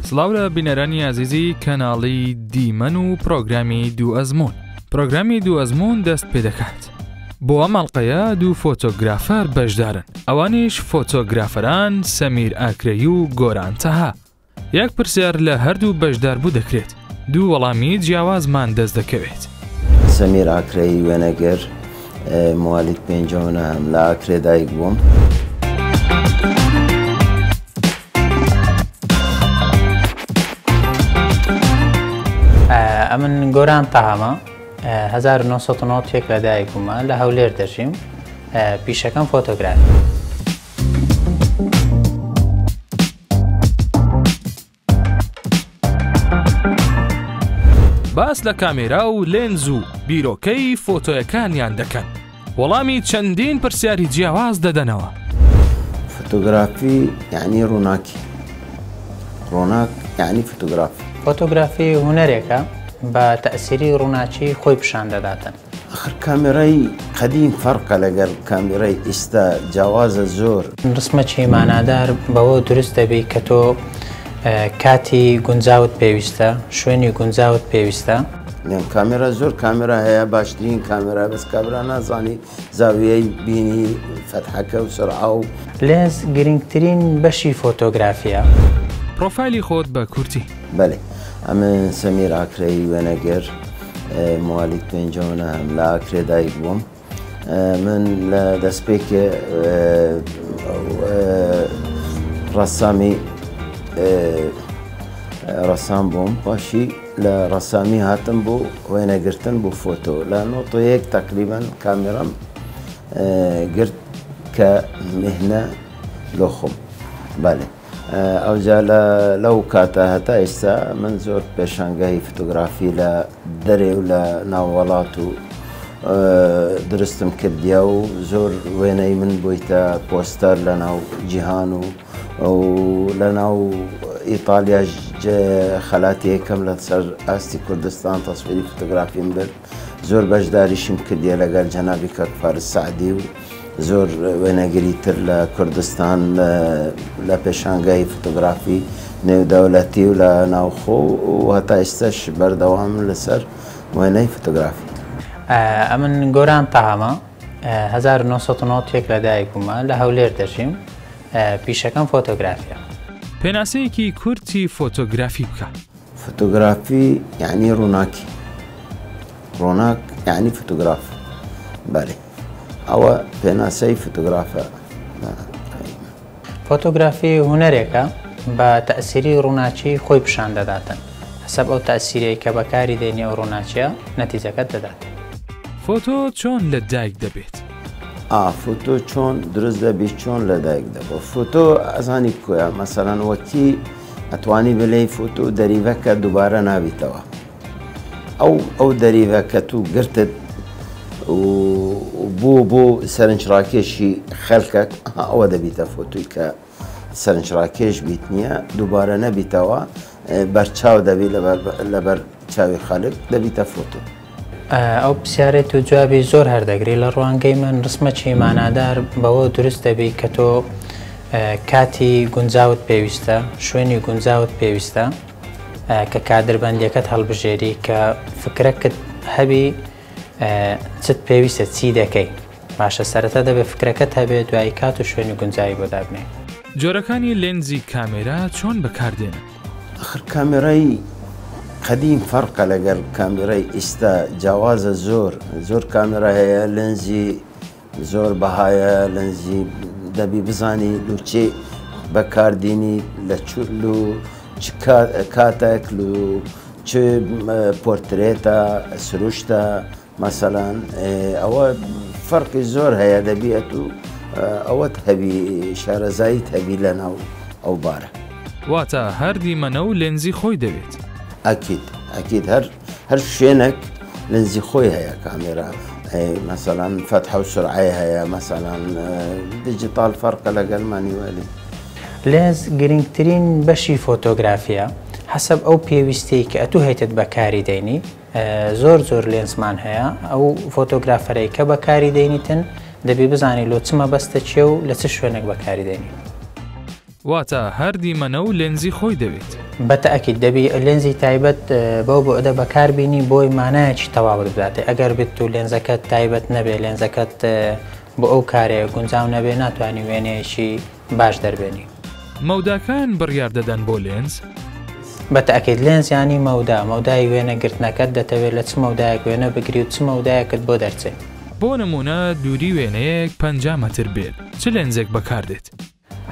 سڵاو لە بینەرانی ئازیزی کەناڵی دیمەن و پرۆگرامی دوو ئەزموون. پرۆگرامی دوو ئەزموون دەست پێ دەکات. بۆ ئەم ئەڵقەیە دوو فۆتۆگرافەر بەشدارن، ئەوانیش فۆتۆگرافەران سەمیر ئاکرەیی و گۆران تەها. یەک پرسیار لە هەردوو بەشداربوو دەکرێت، دوو وەڵامی جیاوازمان دەست دەکەوێت. سەمیر ئاکرەیی وێنەگر، موالید 59 لە ئاکرێ دایک بووم. ئەمن گۆران تەهامە 1991 لە دایک بوومە لە هەولێر دەژیم پیشەکەم فۆتۆگرافی. باس لە کامێرا و لێنز و بیرۆکەی فۆتۆیەکانیان دەکەن، وەڵامی چەندین پرسیاری جیاواز دەدەنەوە. فۆتۆگرافی یەعنی ڕووناکی، ڕۆناک یەعنی فۆتۆگرافی. فۆتۆگرافی هونەرێکە بە تەئسیری ڕووناکی خۆی پیشان دەداتن. ئەخر کامێرای قەدیم فەرقە لەگەر کامێرای ئیستا جیاوازە زۆر. ڕسمەکی مانادار بەوە دروست دەبی کە تۆ کاتی گونجاوت پێویستە، شوێنی گونجاوت پێویستە. لێم کامێرا زۆر کامێرا هەیە باشترین کامێرا بەس کابرا نازانی زاویەی بینی فەتحەکە و سرعە و. لێنز گرنگترین بەشی فۆتۆگرافیە. پرۆفایلی خۆت بە کورتی. بەلێ ئەمن سەمیر ئاکرەیی وێنەگر موالید 59 لە ئاکرێ دایک بووم. من لە دەستپێکێ ڕەسامی ڕەسام بووم پاشی لە ڕەسامی هاتم بۆ وێنەگرتن بۆ فۆتۆ لە 91 تقریبا کامێرام گرت کە مهنە لۆ خۆم بەێ ئەوجا لە لەو کاتە هەتا ئێستا من زۆر پێشانگاهی فۆتۆگرافی لە دەرێ و لە ناو وەڵات و درستم کردیە و زۆر وێنەی من بوویتە پۆستەر لە ناو جیهان و لە ناو ئیتالیاش خەلاتی یەکەم لەسەر ئاستی کوردستان تەسویری فۆتۆگرافیم برد. زۆر بەشداریشم کردیە لەگەل جەنابی کاک فارس سەعدی و زۆر وێنەگری تر لە کوردستان لە پێشانگای فۆتۆگرافی نێودەولەتی و لە ناوخۆ و هەتا ئێستاش بەردەوامم لەسەر وێنەی فۆتۆگرافی. ئەمن گۆران تەهامە 1991 لە دایک بوومە لە هەولێر دەژیم پیشەکەم فۆتۆگرافیە. پێناسەیەکی کورتی فۆتۆگرافی بکە. فۆتۆگرافی یەعنی ڕووناکی، ڕۆناک یەعنی فۆتۆگراف. بەلێ ئەوە پێناسەی فۆتۆگرافە. فۆتۆگرافی هونەرێکە بە تەئسیری ڕووناکی خۆی پیشان دەداتن، حەسەب ئەو تەئسیرەی کە بەکاری دێنی ئەو ڕووناکیە نەتیجەکەت دەداتێ. فۆتۆ چۆن لە دایک دەبێت؟ ئا فۆتۆ چۆن دروست دەبی چۆن لە دایک دەبۆ؟ فۆتۆ ئەزانی کۆیە مەسەلەن وەکی ئەتوانی بلێی فۆتۆ دەریڤەکە دووبارە نابیتەوە ئەو ئەو دەریڤە کە تو گرتت و بۆ بۆ سەرنجڕاکێشی خەلکەک ئەوە دەبیتە فۆتوی کە سەرنجڕاکێش بیت نییە دووبارە نەبیتەوە بەرچاو دەبی لەبەر چاوی خەلک دەبیتە فۆتۆ. ئەو پرسیارەی تۆ جوابی زۆر هەردەگری لە ڕوانگەی من ڕسمەکی مانادار بەوە دروست دەبی کە تۆ کاتی گونجاوت پێویستە شوێنی گونجاوت پێویستە کە کادربەندیەکەت هەڵبژێری کە فکرەکت هەبی چت پێویستە چی دەکەی باشە سەرەتا دەبێت فکرەکەت هەبێ دوایی کات و شوێنی گونجاوی بۆ دابنێی. جۆرەکانی لێنزی کامێرا چۆن بەکاردێنن؟ ئەخر کامێرای قەدیم فەرقە لەگەر کامێرای ئیستا جیاوازە زۆر زۆر کامێرا هەیە لێنزی زۆر بەهایە لەنزی دەبی بزانی لو چێ بەکاردینی لە لو چ کاتێک لو چ پۆرترێتە سروشتە مەسەلەن ئەوە فەرقی زۆر هەیە دەبی ئەتوو ئەوەت هەبی شارەزاییت هەبی لەناو ئەو بارە. واتە هەر دیمەنە و لێنزی خۆی دەوێت. ئەکید ئەکید هەر هەر شوێنێک لێنزی خۆی هەیە کامێرا مەسەلەن فەتحە و سرعەی هەیە مەسەلەن دیجیتاڵ فەرقە لەگەل مانیوەلی. لێنز گرنگترین بەشی فۆتۆگرافیە حەسەب ئەو پێویستیەی کە ئەتوو هەیتت بەکاری دەینی زۆر جۆر لێنزمان هەیە ئەو فۆتۆگرافەرەی کە بەکاری دەینیتن دەبی بزانی لۆ چ مەبەستەکیە و لە چ شوێنێک بەکاری دەینی. واتە هەر دیمەنە و لێنزی خۆی دەوێت. بە تەئکید دەبی لێنزی تایبەت بەو بوعدە بەکار بینی بۆی مانایەکی تەواوت بداتێ، ئەگەر بێت و لێنزەکەت تایبەت نەبێ، لێنزەکەت بۆ ئەو کارەیە گونجاو نەبێ ناتوانی وێنەیەکی باش دەربێنی. مەوداکان بڕیار دەدەن بۆ لێنز؟ بە تەئکید لێنز یانی مەودا، مەودای وێنە گرتنەکەت دەتەوێ لە چ مەودایەک وێنە بگری و چ مەودایەکت بۆ دەرچێ. بۆ نموونە دووری وێنەیەک 50 مەتر بێت چ لێنزێک بەکاردێت؟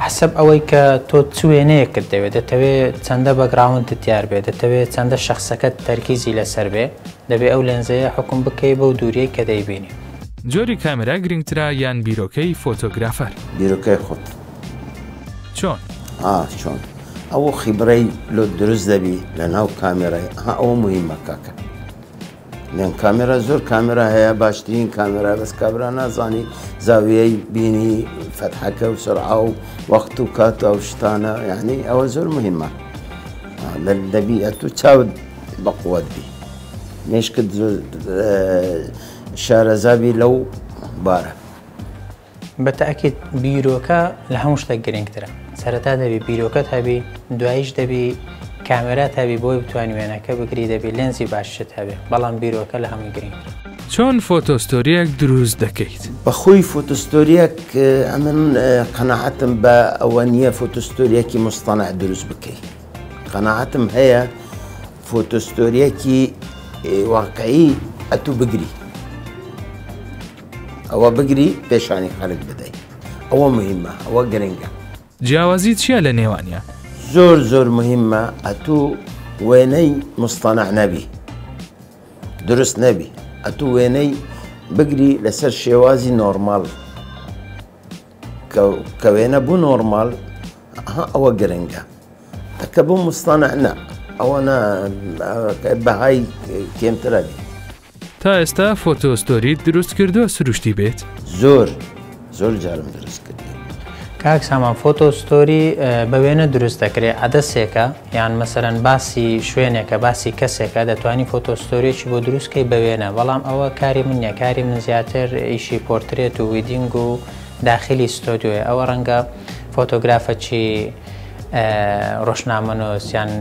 حسب ئەوەی کە تۆ چ وێنەیەکت دەوێت، دەتەوێ چەندە background ت دیار بێ، دەتەوێ چەندە شەخسەکەت تەرکیزی لەسەر بێ، دەبێ ئەو لێنزەیە حوکم بکەی بەو دووریەی کە دەیبینی. جۆری کامێرا گرنگترە یان بیرۆکەی فۆتۆگرافەر؟ بیرۆکەی خۆت. چۆن؟ ئا چۆن؟ ئەو خیبرەی لۆ دروست دەبی لە ناو کامێرای، ئەها ئەوە موهیمە کاکە. لەن کامێرا زۆر کامێرا هەیە باشترین کامێرا بەس کابرا نازانی زاویەی بینی فەتحەکە و سرعە و وەخت و کات و ئەو شتانە یعنی ئەوە زۆر مهمە دەبی ئەتوو چاوت بەقوت بی مێشکت زۆر شارەزابی لەو بارە. بە تەئکید بیرۆکە لە هەموو شتێک گرنگترە. سەرەتا دەبی بیرۆکەت هەبی، دواییش دەبی کامێرات هەبی بۆی بتوانی وێنەکە بگری، دەبی لێنزی باشیشت هەبێ، بەڵام بیرۆکە لە هەمووی گرنگترە. چۆن photo story یەک دروست دەکەیت؟ بەخۆی photo story یەک ئەمن قەناعەتم بە ئەوە نییە photo story یەکی موستەنع دروست بکەی. قەناعەتم هەیە photo story یەکی واقعی ئەتوو بگری. ئەوە بگری پێشانی خەلک بدەی ئەوە مهمە ئەوە گرنگە. جیاوازی چیە لە نێوانیان؟ زۆر زۆر مهمە ئەتوو وێنەی مستەنع نەبی دروست نەبی ئەتوو وێنەی بگری لەسەر شێوازی نۆرماڵ کە وێنە بوو نۆرماڵ ئەوە گرنگە کە بوو مستەنع نا ئەوە نا بەهای کێمترە بی. تا ئێستا photo story ت دروست کردووە سروشتی بێت؟ زۆر زۆر جارم دروست کردیە. کاک سامان photo story بە وێنە دروست دەکرێ عەدەسێکە یان مەسەلەن باسی شوێنێکە باسی کەسێکە دەتوانی photo story ەکی بۆ دروست کەی بە وێنە بەڵام ئەوە کاری من نیە کاری من زیاتر ئیشی پۆرترێت و wedding و داخلی ستۆدیۆیە ئەوە ڕەنگە فۆتۆگرافەکی ڕۆژنامەنووس یان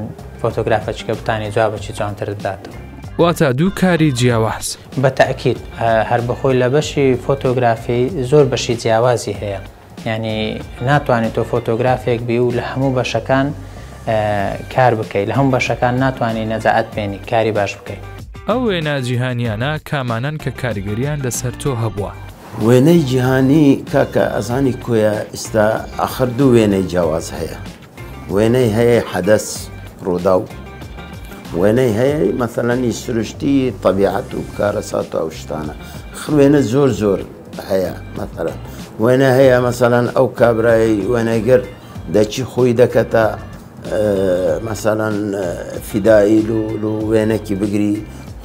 فۆتۆگرافەکی کە بتانی جوابەکی جوانتر بداتەوە. واتە دوو کاری جیاواز. بە تەئکید، هەر بەخۆی لە بەشی فۆتۆگرافی زۆر بەشی جیاوازی هەیە، یانی ناتوانێت تۆ فۆتۆگرافێک بی و لە هەموو بەشەکان کار بکەی، لە هەموو بەشەکان ناتوانی نەجاعەت بێنی کاری باش بکەی. ئەو وێنە جیهانیانە کامانەن کە کاریگەریان لەسەر تۆ هەبووە؟ وێنەی جیهانی کاکە ئەزانی کۆیە ئیستا ئاخر دوو وێنەی جیاواز هەیە. وێنەی هەیە حەدەس ڕووداو وێنەی هەیە مەسەلەنی سروشتی تەبیعەت و کارەسات و ئەو شتانە وێنە زۆر زۆر هەیە مەسەلەن وێنە هەیە مەسەلەن ئەو کابرای وێنەگر دەچی خۆی دەکەتە مەسەلەن فیدایی لو وێنەکی بگری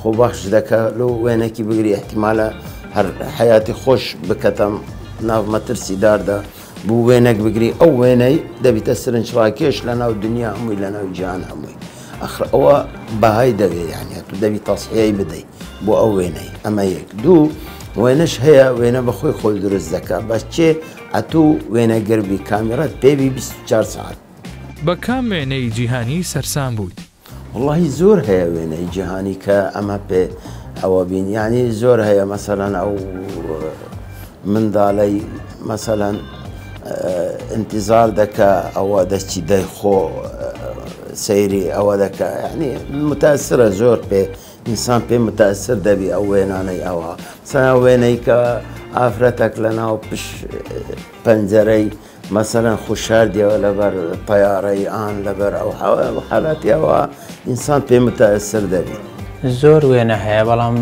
خۆبەخش دەکە لو وێنەکی بگری احتیمالە هەر حیاتی خۆش بکەتەم ناو مەترسی داردا بوو وێنەک بگری ئەو وێنەی دەبیتە سرنجڕاکێش لە ناو دنیا هەمووی لە ناو جیهان هەمووی ئەخر ئەوە بەهای دەوێ یعنی تو دەبی تەسحیەی بدەی بۆ ئەو وێنەی ئەمە یەک دوو وێنەش هەیە وێنە بەخۆی خۆی دروست دەکا بەس چێ ئەتوو وێنەگربی کامیرەت پێبی 24 ساعت. بە کام وێنەی جیهانی سەرسام بوویت؟ وەڵاهی زۆر هەیە وێنەی جیهانی کە ئەمە پێ ئەوە بین یعنی زۆر هەیە مەسەلەن ئەو منداڵەی مەسەلەن انتظار دەکا ئەوە دەچی دەیخۆ سەیری ئەوە دەکا یعنی متاثرە زۆر پێ ئینسان پێ متاثر دەبی ئەو وێنانەی ئەوە سا وێنەی کە ئافرەتەک لە ناو پش پەنجەرەی مەسەلەن خو شاردیەوە لەبەر تەیارەی ئان لەبەر ئەو حالاتی ئەوە ئینسان پێ متەئسر دەبی. زۆر وێنە هەیە بەڵام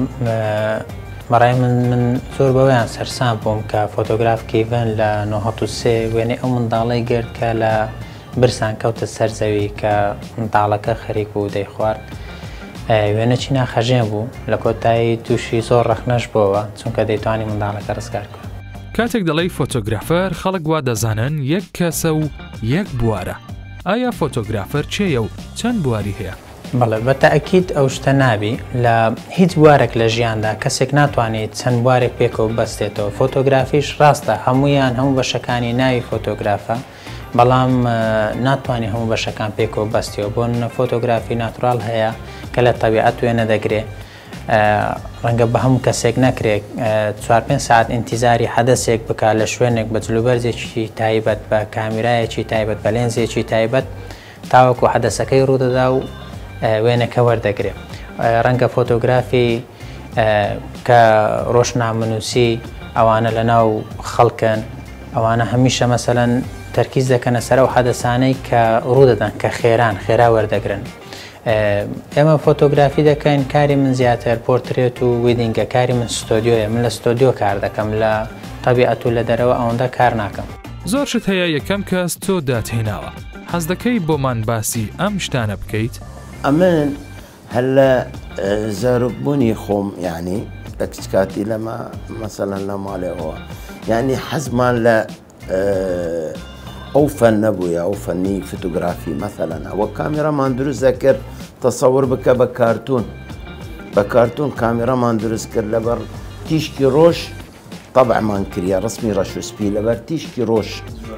بەڕای من من زۆر بەوەیان سەرسام بووم کە فۆتۆگراف کیڤن لە 903 وێنەی ئەو منداڵەی گرت کە لە برسان کەوتە سەر زەوی کە منداڵەکە خەریک بوو دەیخوارد وێنەکی ناخەژێن بوو لە کۆتایی تووشی زۆر ڕەخنەش بۆوە چونکە دەیتوانی منداڵەکە ڕزگار بکات. کاتێک دەڵێی فۆتۆگرافەر خەڵک وا دەزانن یەک کەسە و یەک بوارە. ئایا فۆتۆگرافەر کێیە و چەند بواری هەیە؟ بەڵێ بە تەئکید ئەو شتە نابی. لە هیچ بوارێک لە ژیاندا کەسێک ناتوانێت چەند بوارێک پێکەوە ببەستێتەوە. فۆتۆگرافیش ڕاستە هەموویان هەموو بەشەکانی ناوی فۆتۆگرافە. بەڵام ناتوانانی هەموو بەشەکان پێکەوە بەستیەوە. بۆ نمونە فۆتۆگرافی natural هەیە کە لە تەبیعەت وێنە دەگرێ، ڕەنگە بە هەموو کەسێک نەکرێت چوار پێنج ساعت ئینتیزاری حەدەسێک بکات لە شوێنێک بە جلوبەرجێکی تایبەت، بە کامیرایەکی تایبەت، بە لێنزێکی تایبەت تاوەکو حەدەسەکەی ڕوودەدا و وێنەکە وەردەگرێ. ڕەنگە فۆتۆگرافی کە ڕۆژنامەنووسی ئەوانە لە ناو خەڵکن، ئەوانە هەمیشە مەسەلەن تەرکیز دەکەنە سەر ئەو حەدەسانەی کە ڕوودەدەن، کە خێران خێرا وەردەگرن. ئێمە فۆتۆگرافی دەکەین، کاری من زیاتر پۆرترێت و wedding ە، کاری من ستۆدیۆیە، من لە ستۆدیۆ کار دەکەم، لە تەبیعەت و لە دەرەوە ئەوەندە کار ناکەم. زۆر شت هەیە یەکەم کەس تۆ داتهێناوە، حەز دەکەی بۆمان باسی ئەم شتانە بکەیت؟ ئەمن هەر لە زارۆک بوونی خۆم یانی لە کچکاتی لەمە مەسەلەن لە ماڵێەوە یانی حەزمان لە ئەو فەنە بووە، ئەو فەنی فۆتۆگرافی. مەسەلەن ئەوە کامێرامان دروست دەکرد، تەسەور بکە بە کارتون، بە کارتون کامێرامان دروست کرد، لەبەر تیشکی ڕۆژ تەبعمان کردە ڕسمی ڕەش و سپی لەبەر تیشکی ڕۆژ.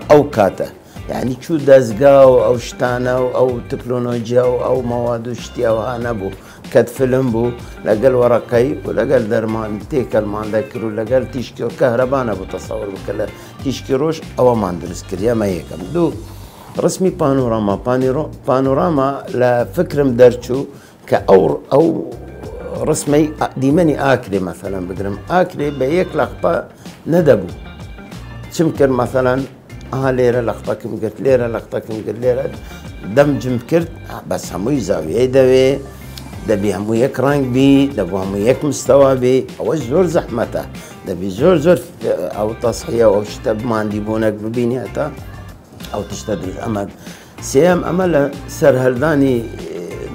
ئەو کاتە یعنی چوو دەستگا و ئەو شتانە و ئەو تەکنۆلۆژیا و ئەو مەواد و شتی ئەوها نەبوو، کەت فیلم بوو لەگەڵ وەڕەقەی و لەگەڵ دەرمان تێکەلمان دەکرد و لەگەڵ تیشکی و کەهرەبا نەبوو. تەسەور بکە لە تیشکی ڕۆژ ئەوەمان دروست کرد. ئەمە یەکەم. دوو، ڕسمی پانۆراما. پانۆراما لە فکرم دەرچوو کە ئەو ڕسمەی دیمەنی ئاکرێ مەسەلەن بگرم، ئاکرێ بە یەک لەقتە نەدەبوو. چم کرد مەسەلەن ئەها لێرە لەقتەکم گرت، لێرە لەقتەکم گرت، لێرە دەمجم کرد، بەس هەمووی زاویەی دەوێ، دەبی هەموو یەک ڕەنگ بی، دەبوو هەموو یەک مستەوا بی، ئەوە زۆر زەحمەتە، دەبی زۆر زۆر ئەو تەسحیە و ئەو شتە بماندی بوونەک ببینی هەتا ئەو تشتە دروست. ئەمە سێیەم، ئەمە لە سەرهەڵدانی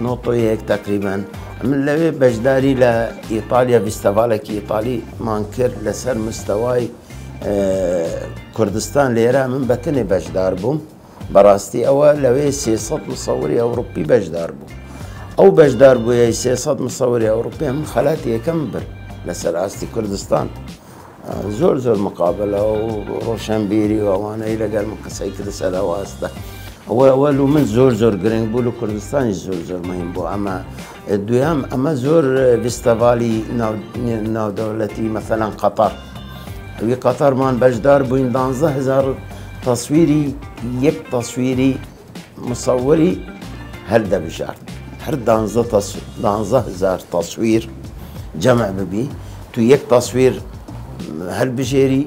نۆتۆیەک تقریبان من لەوێ بەشداری لە ئیتالیا فیستیڤالێکی ئیتالیمان کرد لەسەر مستەوای کوردستان. لێرە من بەتەنێ بەشدار بووم، بەڕاستی ئەوە لەوێ 300 مصوری ئەوروپی بەشدار بوو. ئەو بەشدار بوویە 300 مصوری ئەوروپی من خەلاتی یەکەم برد لەسەر ئاستی کوردستان. زۆر زۆر مقابلە و ڕۆشنبیری و ئەوانەی لەگەڵ من قسەی کرد سەر ئەو ئاستە. ئەوە ئەوە لو من زۆر زۆر گرنگ بوو، لە کوردستانی زۆر زۆر مهم بوو. ئەمە دویام، ئەمە زۆر فیستیڤالی ناودەوڵەتی مەسەلەن قەتەر، ئەوی قەتەرمان بەشدار بووین، 12000 تەسویری یەک تەسویری مصوری هەر دەبژارد، هەر 12000 تەسویر جەمع ببی تو یەک تەسویر هەلبژێری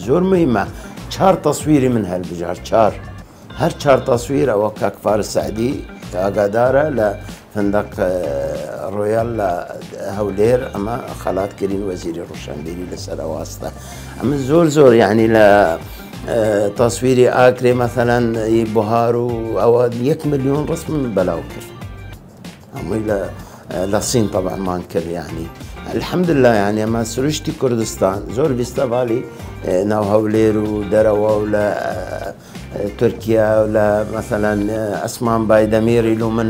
زۆر مهمە. چهار تەسویری من هەلبژار، چهار هەر چهار تەسویر. ئەوە کاک فارس سەعدی ئاگادارە لە فندق ڕۆیال لە هەولێر ئەمە خەلات کردین وەزیری ڕۆشنبیری لەسەر ئەو ئاستە. ئەمە زۆر زۆر یعنی لە تەسویری ئاکرێ مەثەلەن بوهار و ئەوە 1 میلیۆن ڕسم بەلاو کرد، هەمووی لە سین تەبعمان کرد. یعنی الحمدلله یعنی ئەمە سروشتی کوردستان زۆر فیستیڤالی ناو هەولێر و دەرەوە و لە تورکیا و لە مەثەلەن ئەسمان بایدەمیری لو من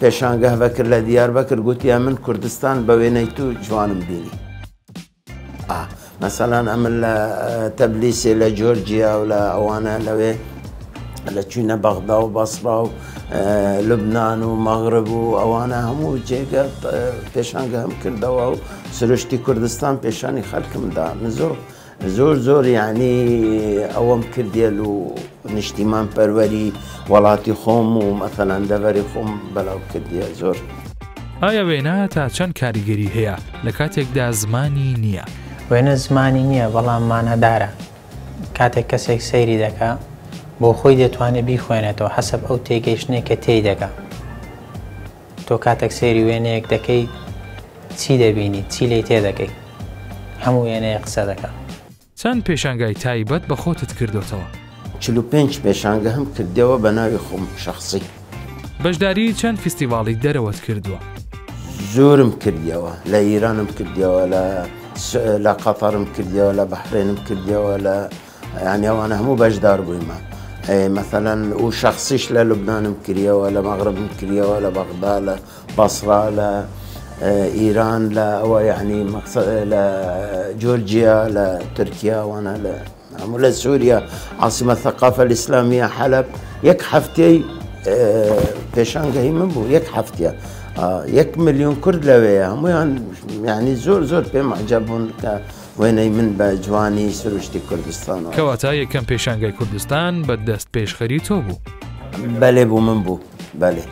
پێشانگەه بەکرد لە دیار بەکرد، گوتیان من کوردستان بە وێنەی تو جوانم بینی. مەسەلەن ئەمن لە تەبلیسێ لە جۆرجیا و لە ئەوانە لەوێ لە چوینە بەغدا و بەسرا و لوبناان و مەغرب و ئەوانە هەموو جێگە پێشانگەهم کردەوە و سروشتی کوردستان پێشانی خەڵکمدا. من زۆر زۆر زۆر یعنی ئەوەم کردێل و نیشتیمان پەروەری وڵاتی خۆم و مەثەلەن دەڤەری خۆم بەلاو کردیە زۆر. ئایا وێنە تا چەند کاریگەری هەیە لە کاتێکدا زمانی نییە؟ وێنە زمانی نییە بەڵام مانادارە. کاتێک کەسێک سەیری دەکا بۆ خۆی دەتوانێت بیخوێنێتەوە حەسەب ئەو تێگەیشتنێک کە تێی دەگا. تۆ کاتێک سەیری وێنەیەک دەکەی چی دەبینی، چی لێی تێدەگەی؟ هەموو وێنەیە قسە دەکا. چەند پێشانگای تایبەت بە خۆتت کردوتەوە؟ 45 پێشانگە هم کردەوە بە ناوی خۆم شخصی. بەشداری چەند فیستیڤاڵی دەرەوەت کردووە؟ زۆرم کردیەوە، لە ئیرانم کردیەوە، لە قەتەرم کردیەوە، لە بەحرێنم کردیەوە، لە یعنی ئەوانە هەموو بەشدار بوویمە. مەثەلەن و شخصیش لە لوبنانم کردیەوە، لە مەغربم کردیەوە، لە بەغدا، لە بەسرا، لە ئیران، لە ئەوە یعنی لە جۆرجیا، لە تورکیا، وانە لە هەموو لە سووریا عاسمە ثقافە الاسلامیە حەلەب یەک هەفتەی پێشانگەهی من بوو یەک هەفتە یەک ملیۆن کورد لەوەیە هەمویان یعنی زۆر زۆر پێم عجب بوون کە وێنەی من بە جوانی سروشتی کوردستان. کەواتە یەکەم پێشانگای کوردستان بە دەست پێشخەری تۆ بوو؟ بەلێ بوو من بوو بەلێ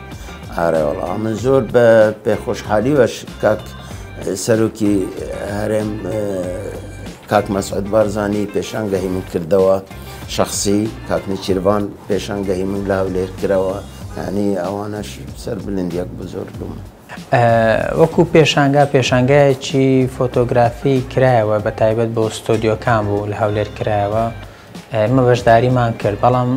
ئارێ وەڵا من زۆر بە پێخۆشحالی وەش کاک سەرۆکی هەرێم کاک مەسعود بارزانی پێشانگەهی من کردەوە شخصی کاک نێچیرڤان پێشانگەهی من لە هەولێر کرەوە یعنی ئەوانەش سەر بلندیەک بوو زۆر لوم. وەکو پێشانگا پێشانگایەکی فۆتۆگرافی کرایەوە بە تایبەت بۆ ستۆدیۆکان بوو لە هەولێر کرایەوە ئێمە بەشداریمان کرد بەڵام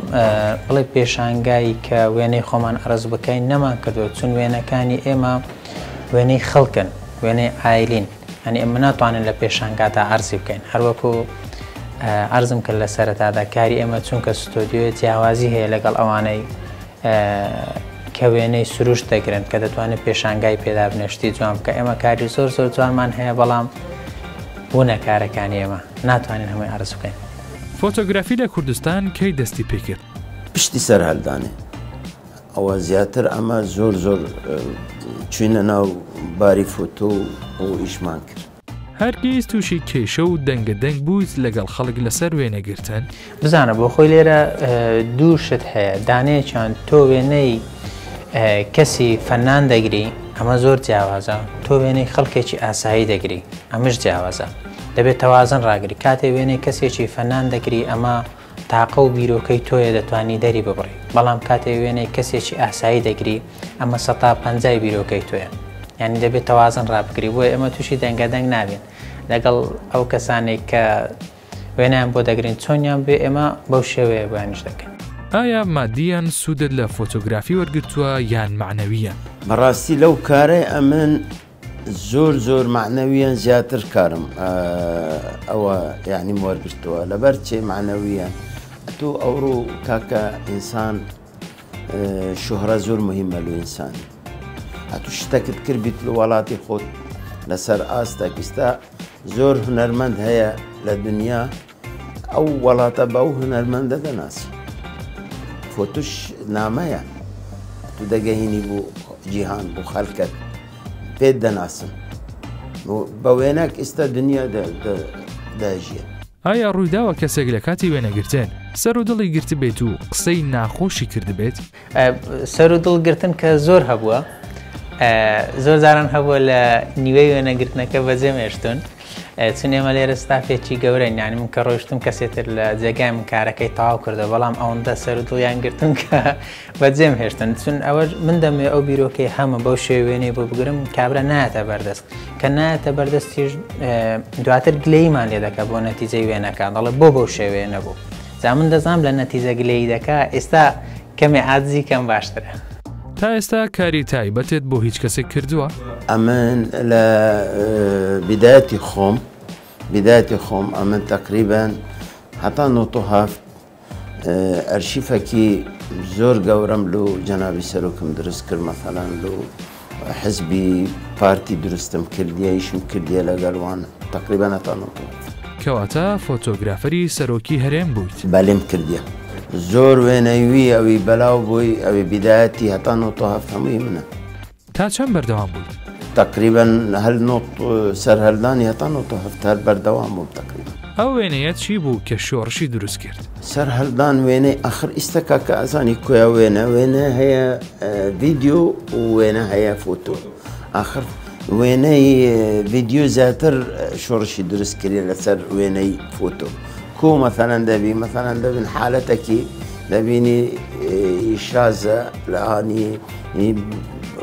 بڵێ پێشانگای کە وێنەی خۆمان عەرز بکەین نەمان کردووە چون وێنەکانی ئێمە وێنەی خەڵکن وێنەی عایلین یانی ئێمە ناتوانین لە پێشانگادا عەرزی بکەین هەروەکو عەرزم کرد لە سەرەتادا کاری ئێمە چونکە ستۆدیۆیە جیاوازی هەیە لەگەڵ ئەوانەی کە وێنەی سروشت دەگرن کە دەتوانێت پێشانگای پێدا بنێ شتی جوان بکە ئێمە کاری زۆر زۆر جوانمان هەیە بەڵام ونە کارەکانی ئێمە ناتوانین هەمووی عەرز بکەین. فۆتۆگرافی لە کوردستان کەی دەستی پێکرد؟ پشتی سەرهەلدانێ ئەوە زیاتر ئەمە زۆر زۆر چوینە ناو باری فۆتۆ و ئیشمان کرد. هەرگیز تووشی کێشە و دەنگە دەنگ بوویت لەگەڵ خەڵک لەسەر وێنەگرتن؟ بزانە بۆ خۆی لێرە دوو شت هەیە دانەیەکیان تۆ وێنەی کەسی فەنان دەگری ئەمە زۆر جیاوازە تۆ وێنەی خەڵکێکی ئاسایی دەگری ئەمش جیاوازە دەبێت تەوازن ڕاگری کاتێ وێنەی کەسێکی فەنان دەگری ئەمە تاقە و بیرۆکەی تۆیە دەتوانی دەری ببڕی بەڵام کاتێ وێنەی کەسێکی ئاسایی دەگری ئەمە سەتا پەنجای بیرۆکەی تۆیە یعنی دەبێت تەوازن ڕابگری بۆیە ئێمە تووشی دەنگە دەنگ نابین لەگەڵ ئەو کەسانێک کە وێنەیان بۆ دەگرین چۆنیان بێ ئێمە بەو شێوەیە بۆیانیش دەکەین. ئایا مادییەن سوودت لە فۆتۆگرافی وەرگرتووە یان مەعنەوییەن؟ بەڕاستی لەو کارەی ئەمن زۆر زۆر مەعنەویەن زیاتر کارم ئەوە یعنیم وەرگرتووە لەبەر چێ مەعنەویەن ئەتۆ ئەوڕۆ کاکە ئینسان شوهرە زۆر مهمە لۆ ئینسانی ئەتو شتەکت کرد بیت لە وڵاتی خۆت لەسەر ئاستەک ئیستا زۆر هونەرمەند هەیە لە دنیا ئەو وڵاتە بەو هونەرمەندە دەناسی فۆتوش نامەیە تو دەگەهینی بۆ جیهان بۆ خەلکەت پێت دەناسن بە وێنەک ئیستا دنیا دەژیە. ئایا ڕوویداوە کەسێک لە کاتی وێنەگرتن سەر و دڵی گرتبێت و قسەی ناخۆشی کردبێت؟ سەر و دڵ گرتن کە زۆر هەبووە زۆر جاران هەبووە لە نیوەی وێنەگرتنەکە بەجێ مێشتون چون ئێمە لێرە ستافێکی گەورەین یانی من کە ڕۆیشتم کەسێ تر لە جێگای من کارەکەی تەواو کردەوە بەڵام ئەوەندە سەر و دڵیان گرتم کە بەجێم هێشتن چون ئەوە من دەمەوێ ئەو بیرۆکەی هەمە بەو شێوەی وێنەی بۆ بگرم کابرا نایەتە بەردەست کە نایەتە بەردەستیش دواتر گلەییمان لێ دەکا بۆ نەتیجەی وێنەکە دەڵێ بۆ بەو شێوەیە نەبوو جا من دەزانم لە نەتیجە گلەیی دەکا ئێستا کەمێ عاجزی کەم باشترە. تا ئێستا کاری تایبەتت بۆ هیچ کەسێک کردووە؟ ئەمن لە بیدایەتی خۆم بیدایەتی خۆم ئەمن تەقریبەن هەتا نۆت و هەفت ئەرشیفەکی زۆر گەورەم لۆ جەنابی سەرۆکم دروست کرد مەسەلەن لۆ حزبی پارتی دروستم کردیە ئیشم کردیە لەگەڵ وان تەقریبەن هەتا نۆت و هەفت. کەواتە فۆتۆگرافەری سەرۆکی هەرێم بوویت؟ بەلێم کردیە زۆر وێنەی وی ئەوی بەلاو بووی ئەوی بیدایەتی هەتا نۆت و هەفت هەمووی منە. تا چەند بەردەوام بوویت؟ تەقریبەن هەر نۆت سەرهەلدانی هەتا نۆت و هەفت هەر بەردەوام بووم تەقریبەن. ئەو وێنەیە چی بوو کە شۆڕشی دروست کرد؟ سەرهەلدان وێنەی ئەخر ئیستە کاکە ئەزانی کۆیا وێنە وێنە هەیە ڤیدیۆ و وێنە هەیە فۆتۆ ئاخر وێنەی ڤیدیۆ زیاتر شۆڕشی دروست کردی لەسەر وێنەی فۆتۆ کو مەسەلەن دەبی مەسەلەن دەبن حالەتەکی دەبینی شازە لە ئانی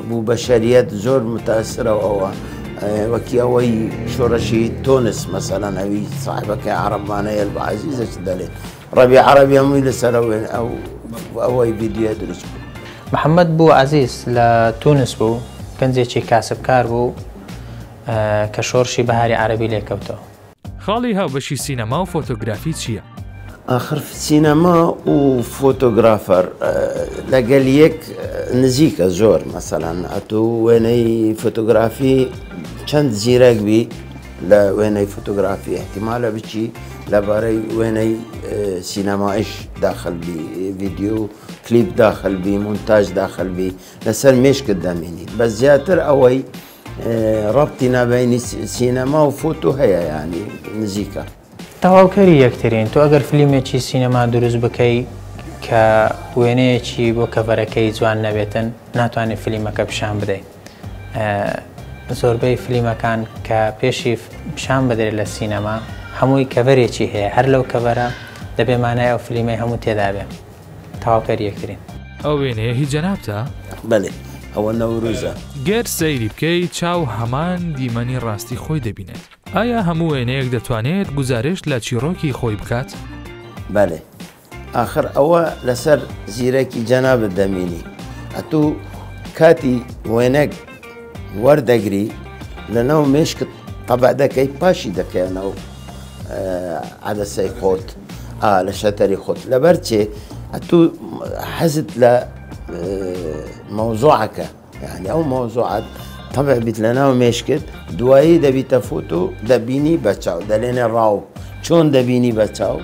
بوو بەشەریەت زۆر متاسرە ئەوە وەکی ئەوەی شۆڕشی تۆنس مەسەلەن ئەوی ساحبەکەی عەرەبانە یەل بە عەزیزە چ دەلێ ڕەبی عەرەبی هەمووی لەسەر ئەو ئەوەی ڤیدیۆ دروست بوو. محەممەد بوو عەزیز لە تونس بوو، گەنجێکی کاسبکار بوو کە شۆڕشی بەهاری عەرەبی لێکەوتەوە. خاڵی هاوبەشی سینەما و فۆتۆگرافی چییە؟ ئاخر سینەما و فۆتۆگرافەر لەگەل یەک نزیکە زۆر مەسەلەن ئەتوو وێنەی فۆتۆگرافی چەند زیرەک بی لە وێنەی فۆتۆگرافی ئیحتیمالە بچی لەبارەی وێنەی سینەمایش داخل بی، ڤیدیۆ کلیپ داخل بی، مونتاژ داخل بی، لەسەر مێشکت دەمێنیت. بەس زیاتر ئەوەی ڕەبتی نابینی سینەما و فۆتۆ هەیە، یانی نزیکە. تەواوکەری یەکترین. تۆ ئەگەر فلیمێکی سینەما دروست بکەی کە وێنەیەکی بۆ کەڤەرەکەی جوان نەبێتن ناتوانێت فلیمەکە پیشان بدەیت. زۆربەی فلیمەکان کە پێشی پیشان بدرێت لە سینەما هەمووی کەڤەرێکی هەیە، هەر لەو کەڤەرە دەبێ مانای ئەو فلیمەی هەموو تێدا بێ. تەواوکەری یەکترین. ئەو وێنەیە هی جەنابتە؟ بەلێ ئەوە نەورۆزە. گەر سەیری بکەی چاو هەمان دیمەنی ڕاستی خۆی دەبینێت. ئایا هەموو وێنەیەک دەتوانێت گوزارشت لە چیڕۆکی خۆی بکات؟ بەلێ ئاخر ئەوە لەسەر زیرەکی جەنابت دەمینی. ئەتوو کاتی وێنەک وەردەگری لەناو مێشکت تەبع دەکەی پاشی دەکەیە ناو عەدەسەی خۆت ئا لە شەتەری خۆت. لەبەر چێ ئەتوو حەزت لە مەوزوعەکە، یعنی ئەو مەوزوعات تەبع بیت لەناو مێشکت، دوایی دەبیتە فوت و دەبینی بە چاو، دەلێنێ ڕاو. چۆن دەبینی بە چاو؟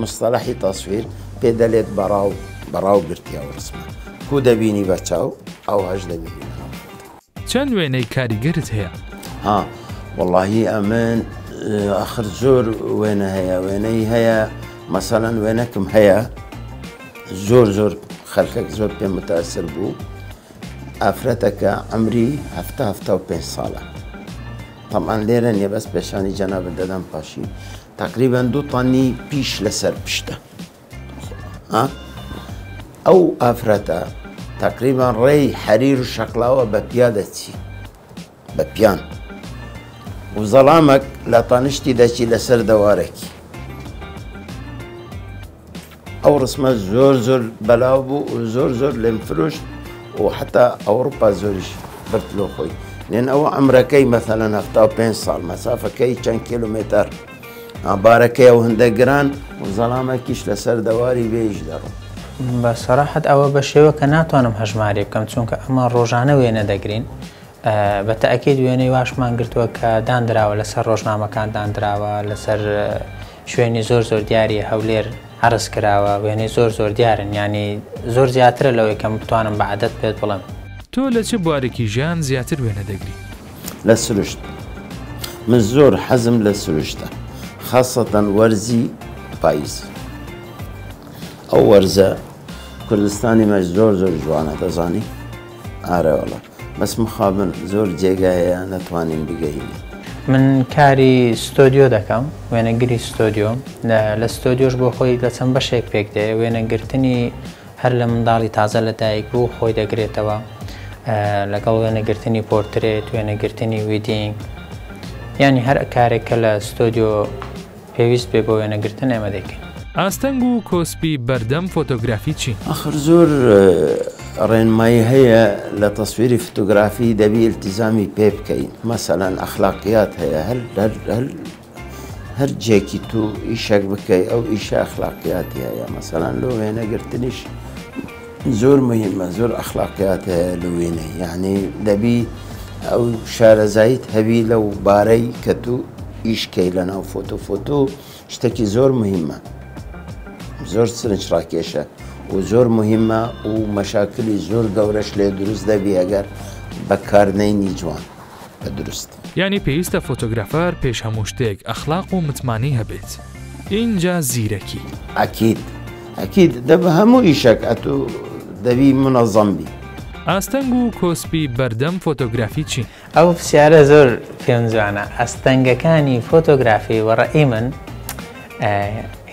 مستەلەحی تەسویر پێ دەلێت بەڕاو، بەڕاو گرتی ئەو ڕسمە. کو دەبینی بە چاو، ئەو هەش دەبینی لەناو خۆت. چەند وێنەی کاریگەرت هەیە؟ ها وەڵاهی ئەمن ئاخر زۆر وێنە هەیە، وێنەی هەیە مەسەلەن وێنەکم هەیە زۆر زۆر خەلکەک زۆر پێ متاثر بوو. ئافرەتەکە عەمری 75 ساڵە، تەبعەن لێرە نییە بەس پێشانی جەنابت دەدەم پاشی، تەقریبەن 2 تەنی پیش لەسەر پشتە. ها ئەو ئافرەتە تەقریبەن ڕێی حەریر و شەقلاوە بە پیا دەچی، بە پیان، و زەڵامەک لە تانشتی دەچی لەسەر دەوارێکی. ئەو ڕسمە زۆر زۆر بەلاو بوو و زۆر زۆر لێم فرۆشت و حتا ئەوروپا زۆریش برد لۆ خۆی. لێن ئەوە عەمرەکەی مەسەلەن 75 ساڵ، مەسافەکەی چەند کیلۆمەتر، بارەکەی ئەو هەندە گران و زەڵامەکیش لەسەر دەواری بێیش دەڕۆ. بە سەراحەت ئەوە بە شێوە کە ناتوانم هەژماری بکەم، چونکە ئەمە ڕۆژانە وێنە دەگرین. بە تەئکید وێنەی واشمان گرتووە کە داندراوە لەسەر ڕۆژنامەکان، داندراوە لەسەر شوێنی زۆر زۆر دیاری هەولێر عەرز کراوە، وێنەی زۆر زۆر دیارن، یعنی زۆر زیاترە لەوەی کە من بتوانم بە عەدەد پێت بڵێم. تۆ لە چ بوارێکی ژیان زیاتر وێنە دەگری؟ لە سروشت. من زۆر حەزم لە سروشتە، خاسەتەن وەرزی پاییز. ئەو وەرزە کوردستانی مەش زۆر زۆر جوانە، دەزانی؟ ئارە وەڵا، بەس مخابن زۆر جێگا هەیە نەتوانین بگەینێ. من کاری ستۆدیۆ دەکەم، وێنەگری ستۆدیۆ. لە ستۆدیۆش بۆ خۆی لە چەند بەشێک پێک دێ. وێنەگرتنی هەر لە منداڵی تازە لە دایک بوو خۆی دەگرێتەوە، لەگەڵ وێنەگرتنی پۆرترێت، وێنەگرتنی ویدینگ، یعنی هەر کارێک کە لە ستۆدیۆ پێویست بێ بۆ وێنەگرتن ئێمە دەیکەین. ئاستەنگ و کۆسپی بەردەم فۆتۆگرافی چین؟ ئاخر زۆر ڕێنمایی هەیە لە تەسویری فۆتۆگرافی دەبی ئیلتیزامی پێ بکەین. مەسەلەن ئەخلاقیات هەیە، هەر جێکی تو ئیشەک بکەی ئەو ئیشە ئەخلاقیاتی هەیە. مەسەلەن لۆ وێنەگرتنیش زۆر مهمە، زۆر ئەخلاقیات هەیە لە وێنە، یعنی دەبی ئەو شارەزاییت هەبی لەو بارەی کە تو ئیشکەی لە ناو فۆتۆ. فۆتۆ شتێکی زۆر مهمە، زۆر سرنج ڕاکێشە و زۆر مهمە و مەشاکلی زۆر گەورەش لێ دروست دەبی ئەگەر بەکارنەینی جوان بە دروست. یانی پێویستە فۆتۆگرافەر پێش هەموو شتێک ئەخلاق و متمانەی هەبێت، ئینجا زیرەکی. ئەکید ئەکید دە بە هەموو ئیشەک ئەتوو دەبی منەزەم بی. ئاستەنگ و کۆسپی بەردەم فۆتۆگرافی چین؟ ئەو پرسیارە زۆر پێم جوانە. ئەستەنگەکانی فۆتۆگرافی وە ڕەئی من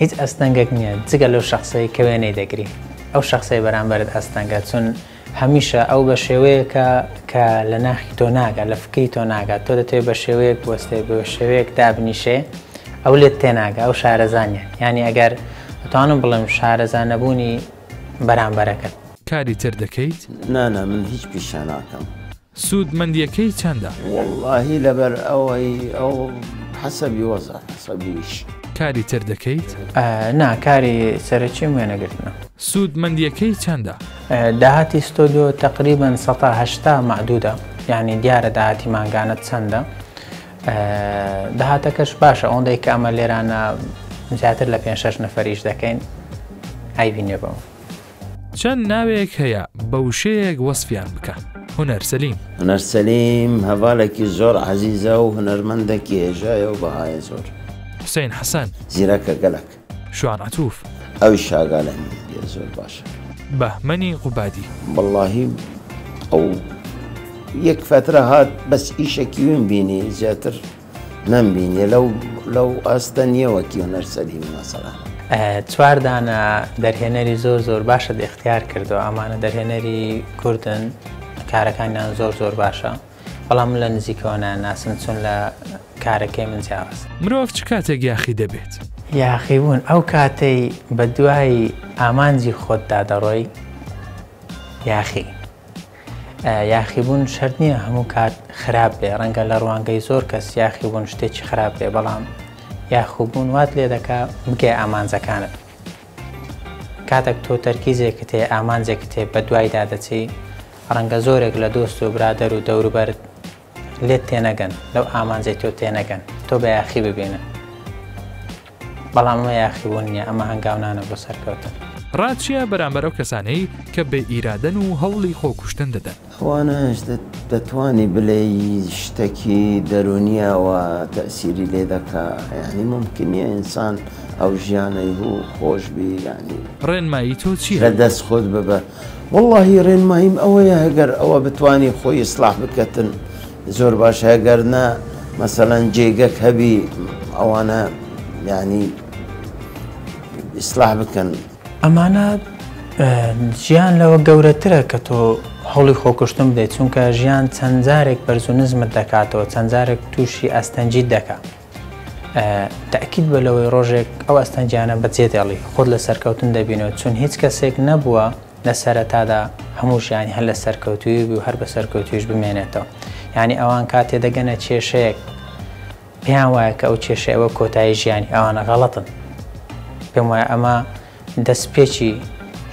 هیچ ئەستەنگێک نییە جگە لەو شخصەی کە وێنەی دەگری. ئەو شخصەی بەرامبەرت ئەستەنگە، چون هەمیشە ئەو بە شێوەیەکە کە لە ناخی تۆ ناگات، لە فکری تۆ ناگات. تۆ دەتەوێت بە شێوەیەک بوەستێ، بە شێوەیەک دابنیشێ، ئەو لێت تێناگا، ئەو شارەزا نییە. یعنی ئەگەر دەتوانم بڵێم شارەزا نەبوونی بەرامبەرەکەت. کاری تر دەکەیت؟ نا نا من هیچ پیشە ناکەم. سوودمەندیەکەی چەندە؟ وەڵاهی لەبەر ئەوەی ئەو حەسەبی وەزع، حەسەبی ئیش. کاری تر دەکەیت؟ نا، کاری سەرەکیم وێنەگرتنە. سوودمەندیەکەی چەندە؟ داهاتی ستۆدیۆ تقریبا 80% مەعدودە، یعنی دیارە داهاتی مانگانە چەندە. داهاتەکەش باشە، ئەوەندەی کە ئەمە لێرانە زیاتر لە پێنج شەش نەفەر ئیش دەکەین، عەیبی نییە بۆ. چەند ناوێک هەیە بە وشەیەک وەسفیان بکە؟ هونەر سەلیم. هونەر سەلیم هەڤالێکی زۆر عەزیزە و هونەرمەندێکی هێژایە و بەهایە زۆر. حوسەین حەسەن. زیرەکە گەلەک. شوان عەتوف. ئەویش ئاگا لە میدیا زۆر باشە. بەهمەنی قوبادی. وەڵاهی ئەو یەک فەترە هات بەس ئیشەکی ویم بینی زیاتر نەمبینیە لەو لەو ئاستە نییە وەکی هونەر سەلیم مەسەڵەن. چوار دانە دەرهێنەری زۆر زۆر باشت ئیختیار کردوە ئەمانە دەرهێنەری کوردن کارەکانیان زۆر زۆر باشە بەڵام من لە نزیکەوە نایانناسم چون لە کارەکەی من جیاوازە. مرۆڤ چ کاتێک یاخی دەبێت؟ یاخیبوون ئەو کاتەی بە دوای ئامانجی خۆتدا دەڕۆی یاخی. یاخیبوون شەرت نییە هەموو کات خراپ بێ، ڕەنگە لە ڕوانگەی زۆر کەس یاخیبوون شتێکی خراپ بێ، بەڵام یاخیبوون وات لێ دەکا بگەیە ئامانجەکانت. کاتێک تۆ تەرکیزێکت هەیە، ئامانجێکت هەیە بە دوایدا دەچی، ڕەنگە زۆرێک لە دۆست و برادەر و دەوروبەرت لێت تێنەگەن، لەو ئامانجەی تۆ تێنەگەن، تۆ بە یاخی ببینن. بەڵام ئەمە یاخیبوون نییە، ئەمە هەنگاونانە بۆ سەرکەوتن. ڕات چییە بەرامبەر ئەو کەسانەی کە بێ ئیرادەن و هەوڵی خۆکوشتن دەدەن؟ ئەوانەش دەتوانی بلێی شتەکی دەرونیە و تەئسیری لێ دەکا یانی مومکن نیە ئینسان ئەو ژیانەی هو خۆش بی یانی. ڕێنمایی تۆ چییە؟ لە دەست خۆت ببە. وەڵاهی ڕێنماییم ئەوەیە هەگەر ئەوە بتوانی خۆی ئیسلاح بکەتن زۆر باشە هەگەر نا مەسەلەن جێگەک هەبی ئەوانە یانی ئیسلاح بکەن. ئەمانە ژیان لەوە گەورەترە کە تۆ هەوڵی خۆکوشتن بدەیت چونکە ژیان چەند جارێک بەرز و نزمت دەکاتەوە چەند جارێک تووشی ئەستەنجیت دەکات تاکیت بە لەوەی ڕۆژێک ئەو ئەستەنجیانە بەجێ دێڵی خۆت لە سەرکەوتن دەبینەوە چون هیچ کەسێک نەبووە لە سەرەتادا هەموو ژیانی هەر لە سەرکەوتووی بی و هەر بە سەرکەوتوویش بمێنێتەوە یعنی ئەوان کاتێ دەگەنە کێشەیەک پێیان وایە کە ئەو کێشەیە ئەوە کۆتایی ژیانی ئەوانە غەڵەتن پێم وایە ئەمە دەستپێکی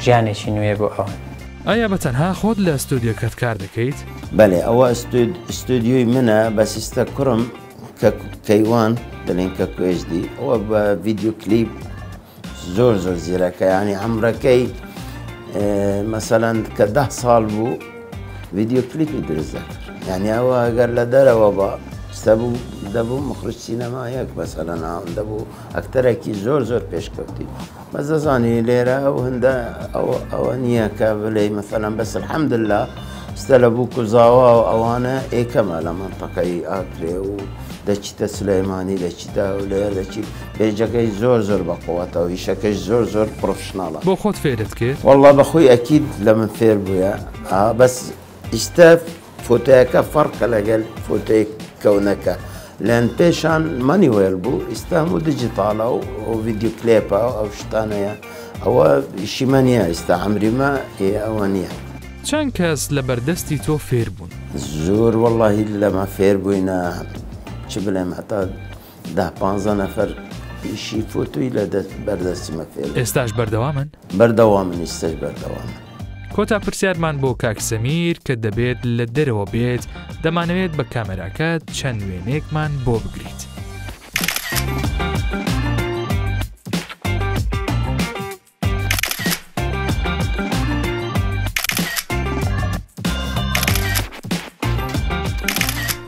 ژیانێکی نوێ بۆ ئەوان. ئایا بە تەنها خۆت لە ستۆدیۆکەت کار دەکەیت؟ بەلێ ئەوە ستۆدیۆی منە بەس ئیستە کوڕم کە کەیوان دەلێن کە کوێژدی ئەوە بە ڤیدیۆ کلیپ زۆر زۆر زیرەکە یانی عەمرەکەی مەسەلەن کە ده ساڵ بوو ڤیدیۆ کلیپی دروست دەکرد یعنی ئەوە ئەگەر لە دەرەوە بە دەبوو دەبوو مخرج سینەمایەک مەسەلەن دەبوو ئەکتەرێکی زۆر زۆر پێشکەوتی بەس دەزانی لێرە ئەو هەندە ئەوە نییە کە بلێ مەسەلەن بەس الحەمدللە ستە لە بووک و زاوا و ئەوانە ئێکەمە لە مەنتەقەی ئاکرێ و دەچیتە سلەیمانی دەچیتە هەولێر دەچیت پەیجەکەی زۆر زۆر بەقوەتە و ئیشەکەش زۆر زۆر پڕۆفشناڵە. بۆ خۆت فێرت کرد؟ وەڵا بەخۆی ئەکید لە من فێر بوویە بەس ئیستە فۆتۆیەکە فەرقە لەگەل فۆتۆی کەونەکە لەن پێشان مانیوێل بوو ئیستا هەموو دیجیتاڵە و ڤیدیۆ کلێپە ئەو شتانەیە ئەوە ئیشی مە نییە ئیستا عەمری مە ئەوە نییە. چەند کەس لە بەردەستی تۆ فێر بوون؟ زۆر وەڵاهی لەمە فێر بووینە چ بلێم هەتا دە پانزە نەفەر ئیشی فۆتۆی لە دەست بەردەستی مە فێر بوون. ئێستاش بەردەوامن؟ بەردەوامن ئیستاش بەردەوامن. کۆتا پرسیارمان بۆ کاک سەمیر کە دەبێت لە دەرەوە بێت، دەمانەوێت بە کامێراکەت چەند وێنەیەکمان بۆ بگریت.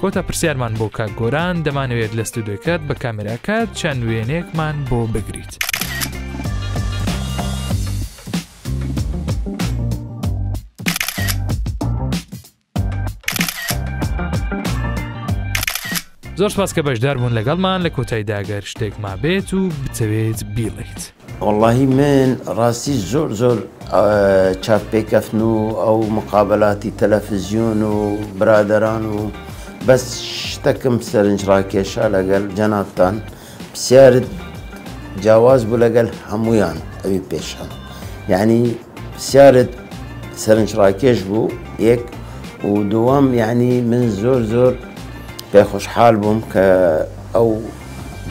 کۆتا پرسیارمان بۆ کاک گۆران دەمانەوێت لە ستودیۆکەت بە کامێراکەت چەند وێنەیەکمان بۆ بگریت. زۆر سپاس کە بەشدار بوون لەگەڵمان لە کۆتاییدا گەر شتێک مابێت و بتەوێت بیڵێیت. وەڵاهی من ڕاستی زۆر زۆر چاپپێکەفتن و ئەو مقابلاتی تەلەفزیۆن و برادەران و بەس شتەکم سەرنج ڕاکێشا لەگەل جەنابتان پرسیارت جیاواز بوو لەگەل هەمویان ئەوی پێشان یعنی پرسیارت سەرنجڕاکێش بوو یەک و دووەم یعنی من زۆر زۆر پێخۆشحال بووم کە ئەو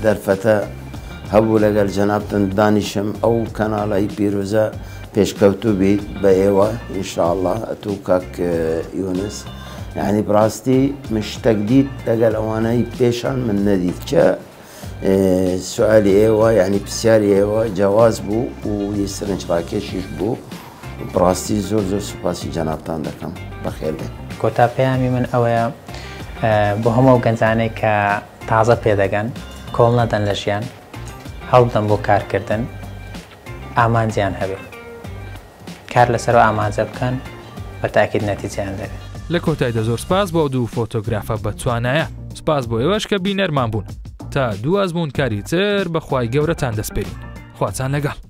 دەرفەتە هەبوو لەگەل جەنابتن دانیشم ئەو کەناڵی پیرۆزە پێشکەوتوو بیت بە ئێوە ئینشاءاللە ئەتوو کاک یونس. یعنی بڕاستی من شتەک دیت لەگەل ئەوانەی پێشان من نەدیت کە سوالی ئێوە یعنی پرسیاری ئێوە جیاواز بوو و یە سەرنجڕاکێشیش بوو بڕاستی زۆر زۆر سوپاسی جەنابتان دەکەم بەخێر بێن. کۆتا پەیامی من ئەوەیە بۆ هەموو ئەو گەنجانەی کە تازە پێدەگەن کۆڵ نەدەن لە ژیان هەوڵدەن بۆ کارکردن ئامانجیان هەبێ کار لەسەر ئەو ئامانجە بکەن بە تاکید نەتیجەیان دەبێت. لە کۆتایدا زۆر سپاس بۆ ئەو دوو فۆتۆگرافە بەتوانایە، سپاس بۆ ئێوەش کە بینەرمان بوون. تا دوو ئەزموونکاری تر بە خوای گەورەتان دەسپێرین. خواتان لەگەڵ.